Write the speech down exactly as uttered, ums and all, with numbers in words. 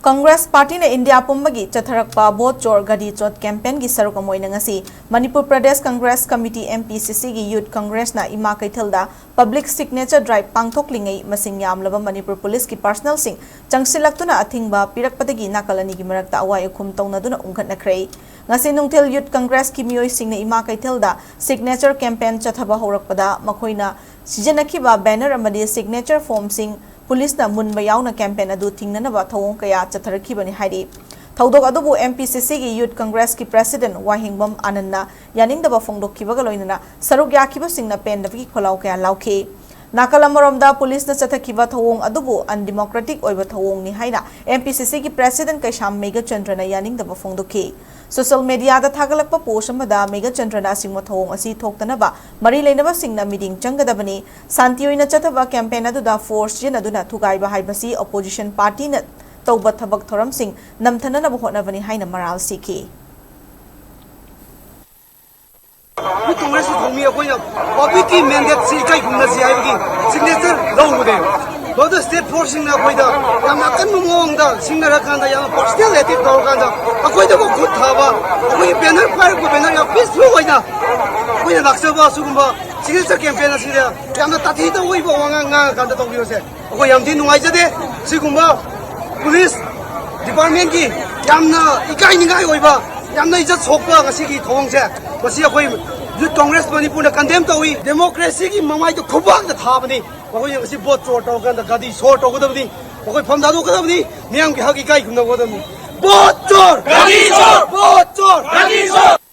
Congress ꯄꯥꯔꯇꯤꯅ India ꯄꯨꯝꯕꯒꯤ ꯆꯠꯊꯔꯛꯄ vote ꯆꯣꯔ ꯒꯥꯔꯤ ꯆꯣꯠ ꯀꯦꯝꯄꯦꯟꯒꯤ ꯁꯔꯨꯛ ꯑꯃ ꯑꯣꯏꯅ ꯉꯁꯤ ꯃꯅꯤꯄꯨꯔ ꯄ꯭ꯔꯗꯦꯁ ꯀꯪꯒ꯭ꯔꯦꯁ ꯀꯃꯤꯇꯤ, MPCCꯒꯤ ꯌꯨꯠ ꯀꯪꯒ꯭ꯔꯦꯁꯅ ꯏꯃꯥ ꯀꯩꯊꯦꯜꯗ ꯄꯕ꯭ꯂꯤꯛ ꯁꯤꯒꯅꯦꯆꯔ ꯗ꯭ꯔꯥꯏꯚ ꯄꯥꯡꯊꯣꯛꯂꯤꯉꯩ ꯃꯁꯤꯡ ꯌꯥꯝꯂꯕ ꯃꯅꯤꯄꯨꯔ ꯄꯨꯂꯤꯁꯀꯤ ꯄꯥꯔꯁꯅꯦꯜꯁꯤꯡ ꯆꯪꯁꯤꯜꯂꯛꯇꯨꯅ ꯑꯊꯤꯡꯕ ꯄꯤꯔꯛꯄꯗꯒꯤ ꯅꯥꯀꯜ ꯑꯅꯤꯒꯤ ꯃꯔꯛꯇ ꯑꯋꯥꯏ ꯑꯈꯨꯝ ꯇꯧꯅꯗꯨꯅ ꯎꯪꯈꯠꯅꯈ꯭ꯔꯦ꯫ ꯉꯁꯤ ꯅꯨꯡꯊꯤꯜ ꯌꯨꯠ ꯀꯪꯒ꯭ꯔꯦꯁꯀꯤ ꯃꯤꯑꯣꯏꯁꯤꯡꯅ ꯏꯃꯥ ꯀꯩꯊꯦꯜꯗ ꯁꯤꯒꯅꯦꯆꯔ ꯀꯦꯝꯄꯦꯟ ꯆꯠꯊꯕ ꯍꯧꯔꯛꯄꯗ ꯃꯈꯣꯏꯅ ꯁꯤꯖꯤꯟꯅꯈꯤꯕ ꯕꯦꯅꯔ ꯑꯃꯗꯤ ꯁꯤꯒꯅꯦꯆꯔ ꯐꯣꯝꯁꯤꯡ ꯄꯨꯂꯤꯁꯅ ꯃꯨꯟꯕ ꯌꯥꯎꯅ ꯀꯦꯝꯄꯦꯟ ꯑꯗꯨ ꯊꯤꯡꯅꯅꯕ ꯊꯧꯑꯣꯡ ꯀꯌꯥ ꯆꯠꯊꯔꯛꯈꯤꯕꯅꯤ ꯍꯥꯏꯔꯤ꯫ ꯊꯧꯗꯣꯛ ꯑꯗꯨꯕꯨ MPCCꯒꯤ ꯌꯨꯠ ꯀꯪꯒ꯭ꯔꯦꯁꯀꯤ ꯄ꯭ꯔꯦꯁꯤꯗꯦꯟꯠ ꯋꯥꯍꯦꯡꯕꯝ ꯑꯥꯅꯟꯗꯅ ꯌꯥꯅꯤꯡꯗꯕ ꯐꯣꯡꯗꯣꯛꯈꯤꯕꯒ ꯂꯣꯏꯅꯅ ꯁꯔꯨꯛ ꯌꯥꯈꯤꯕꯁꯤꯡꯅ ꯄꯦꯟꯗꯕꯒꯤ ꯈꯣꯜꯂꯥꯎ ꯀꯌꯥ ꯂꯥꯎꯈꯤ꯫ ꯅꯥꯀꯜ ꯑꯃꯔꯣꯝꯗ ꯄꯨꯂꯤꯁꯅ ꯆꯠꯊꯈꯤꯕ ꯊꯧꯑꯣꯡ ꯑꯗꯨꯕꯨ ꯑꯟꯗꯤꯃꯣꯀ꯭ꯔꯦꯇꯤꯛ ꯑꯣꯏꯕ ꯊꯧꯑꯣꯡꯅꯤ ꯍꯥꯏꯅ MPCCꯒꯤ ꯄ꯭ꯔꯦꯁꯤꯗꯦꯟꯠ ꯀꯩꯁꯥꯝ ꯃꯦꯘꯆꯟꯗ꯭ꯔꯅ ꯌꯥꯅꯤꯡꯗꯕ ꯐꯣꯡꯗꯣꯛꯈꯤ꯫ ꯁꯣꯁꯤꯌꯦꯜ ꯃꯤꯗꯤꯌꯥꯗ ꯊꯥꯒꯠꯂꯛꯄ ꯄꯣꯁ ꯑꯃꯗ ꯃꯦꯘꯆꯟꯗ꯭ꯔꯅ ꯑꯁꯤꯒꯨꯝꯕ ꯊꯧꯑꯣꯡ ꯑꯁꯤ ꯊꯣꯛꯇꯅꯕ ꯃꯔꯤ ꯂꯩꯅꯕꯁꯤꯡꯅ ꯃꯤꯠꯌꯦꯡ ꯆꯪꯒꯗꯕꯅꯤ꯫ ꯁꯥꯟꯇꯤ ꯑꯣꯏꯅ ꯆꯠꯊꯕ ꯀꯦꯝꯄꯦꯟ ꯑꯗꯨꯗ ꯐꯣꯔꯁ ꯁꯤꯖꯤꯟꯅꯗꯨꯅ ꯊꯨꯒꯥꯏꯕ ꯍꯥꯏꯕꯁꯤ ꯑꯣꯄꯣꯖꯤꯁꯟ ꯄꯥꯔꯇꯤꯅ ꯇꯧꯕ ꯊꯕꯛ ꯊꯧꯔꯝꯁꯤꯡ ꯅꯝꯊꯅꯅꯕ ꯍꯣꯠꯅꯕꯅꯤ ꯍꯥꯏꯅ ꯃꯔꯥꯜ ꯁꯤꯈꯤ꯫ ꯀꯣꯡꯒ꯭ꯔꯦꯁꯀꯤ ꯊꯧꯃꯤ ꯑꯩꯈꯣꯏꯅ ꯄꯕ꯭ꯂꯤꯛꯀꯤ ꯃꯦꯟꯗꯦꯠꯁꯤ ꯏꯀꯥꯏ ꯈꯨꯝꯅꯁꯤ ꯍꯥꯏꯕꯒꯤ ꯁꯤꯒꯅꯦꯆꯔ ꯂꯧꯕꯅꯦꯕ꯫ ꯃꯗꯨꯗ ꯁ꯭ꯇꯦꯠ ꯐꯣꯔꯁꯁꯤꯡꯅ ꯑꯩꯈꯣꯏꯗ ꯌꯥꯝꯅ ꯑꯀꯟꯕ ꯃꯑꯣꯡꯗ ꯁꯤꯡꯅꯔꯀꯥꯟꯗ, ꯌꯥꯝꯅ ꯄꯔꯁꯅꯦꯜ ꯑꯦꯇꯦꯛ ꯇꯧꯔꯀꯥꯟꯗ, ꯑꯩꯈꯣꯏꯗꯕꯨ ꯈꯨꯠ ꯊꯥꯕ, ꯑꯩꯈꯣꯏꯒꯤ ꯕꯦꯅꯔ ꯄꯥꯏꯔꯛꯄ ꯕꯦꯅꯔ ꯌꯥꯝ ꯄꯤꯁꯐꯨꯜ ꯑꯣꯏꯅ ꯑꯩꯈꯣꯏꯅ ꯂꯥꯛꯆꯕ ꯑꯁꯤꯒꯨꯝꯕ ꯁꯤꯒꯅꯦꯆꯔ ꯀꯦꯝꯄꯦꯟ ꯑꯁꯤꯗ ꯌꯥꯝꯅ ꯇꯥꯊꯤꯗ ꯑꯣꯏꯕ ꯋꯥꯉꯥꯡ ꯉꯥꯡꯉꯀꯥꯟꯗ ꯇꯧꯕꯤꯕꯁꯦ ꯑꯩꯈꯣꯏ ꯌꯥꯝ ꯊꯤꯅ ꯅꯨꯡꯉꯥꯏꯖꯗꯦ꯫ ꯁꯤꯒꯨꯝꯕ ꯄꯨꯂꯤꯁ ꯗꯤꯄꯥꯔꯠꯃꯦꯟꯒꯤ ꯌꯥꯝꯅ ꯏꯀꯥꯏꯅꯤꯡꯉꯥꯏ ꯑꯣꯏꯕ, ꯌꯥꯝꯅ ꯏꯖꯠ ꯁꯣꯛꯄ ꯉꯁꯤꯒꯤ ꯊꯧꯑꯣꯡꯁꯦ, ꯃꯁꯤ ꯑꯩꯈꯣꯏ ꯌꯨꯠ ꯀꯣꯡꯒ꯭ꯔꯦꯁ ꯃꯅꯤꯄꯨꯔꯅ ꯀꯟꯗꯦꯝ ꯇꯧꯏ꯫ ꯗꯦꯃꯣꯀ꯭ꯔꯦꯁꯤꯒꯤ ꯃꯃꯥꯏꯗ ꯈꯨꯕꯥꯛꯅ ꯊꯥꯕꯅꯤ꯫ ꯃꯈꯣꯏꯅ ꯉꯁꯤ ꯚꯣꯠ ꯆꯣꯔ ꯇꯧꯔꯀꯥꯟꯗ ꯒꯥꯔꯤ ꯁꯣꯔ ꯇꯧꯒꯗꯕꯅꯤ, ꯃꯈꯣꯏ ꯐꯝ ꯊꯥꯗꯣꯛꯀꯗꯕꯅꯤ, ꯃꯤꯌꯥꯝꯒꯤ ꯍꯛ ꯏꯀꯥꯏ ꯈꯨꯝꯅꯒꯗꯕꯅꯤ꯫ ꯚꯣꯠ ꯆꯣꯔ! ꯒꯥꯔꯤ ꯆꯣꯔ! ꯚꯣꯠ ꯆꯣꯔ! ꯒꯥꯔꯤ ꯆꯣꯔ!